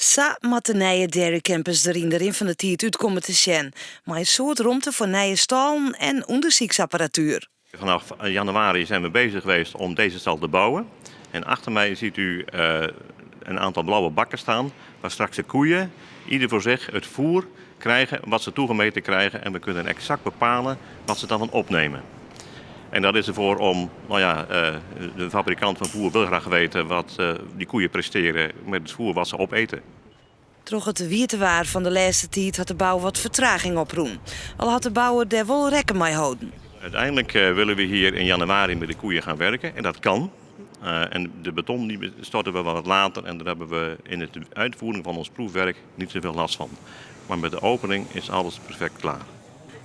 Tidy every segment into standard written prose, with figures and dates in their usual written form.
Sa moat de nije Dairy Campus der yn de rin fan de tiid út komme te sjen, mei in soad romte foar nije stâlen en ûndersyksapparatuer. Vanaf januari zijn we bezig geweest om deze stal te bouwen. En achter mij ziet u een aantal blauwe bakken staan, waar straks de koeien, ieder voor zich, het voer krijgen wat ze toegemeten krijgen. En we kunnen exact bepalen wat ze daarvan opnemen. En dat is ervoor om, nou ja, de fabrikant van voer wil graag weten wat die koeien presteren met het voer wat ze opeten. Troch it wiete waar fan de lêste tiid hat de bou wat fertraging oprûn. Al hat de bouwer dêr wol rekken mei holden. Uiteindelijk willen we hier in januari met de koeien gaan werken en dat kan. En de beton die storten we wat later en daar hebben we in de uitvoering van ons proefwerk niet zoveel last van. Maar met de opening is alles perfect klaar.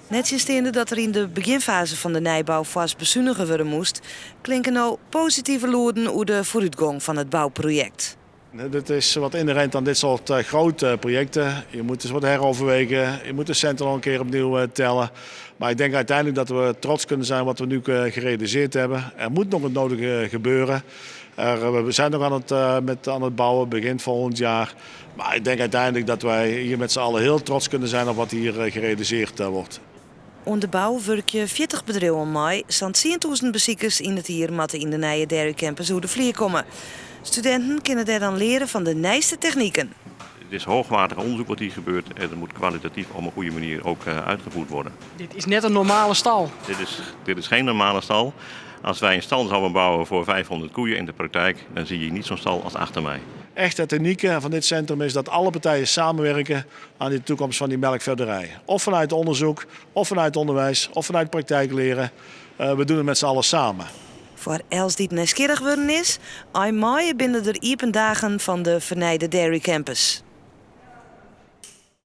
Nettsjinsteande dat der yn de begjinfaze fan de nijbou foars besunige wurde moast, klinke no positive lûden oer de foarútgong fan it bouprojekt. Dit is wat inherent aan dit soort grote projecten. Je moet dus wat heroverwegen, je moet de centen nog een keer opnieuw tellen. Maar ik denk uiteindelijk dat we trots kunnen zijn wat we nu gerealiseerd hebben. Er moet nog het nodige gebeuren. We zijn nog aan het bouwen, begin volgend jaar. Maar ik denk uiteindelijk dat wij hier met z'n allen heel trots kunnen zijn op wat hier gerealiseerd wordt. Oan de bou wurkje 40 bedriuwen mei, sa'n 10.000 besikers yn it jier moatte yn de nije Dairy Campus oer de flier komme. Studinten kinne dêr dan leare fan de nijste techniken. Het is hoogwaardig onderzoek wat hier gebeurt en dat moet kwalitatief op een goede manier ook uitgevoerd worden. Dit is net in normale stal. Dit is geen normale stal. Als wij een stal zouden bouwen voor 500 koeien in de praktijk, dan zie je niet zo'n stal als achter mij. Echt het unieke van dit centrum is dat alle partijen samenwerken aan de toekomst van die melkveehouderij. Of vanuit onderzoek, of vanuit onderwijs, of vanuit praktijk leren. We doen het met z'n allen samen. Foar elts dy't nijsgjirrich wurden is, ein maaie binne der iepen dagen fan de fernijde Dairy Campus.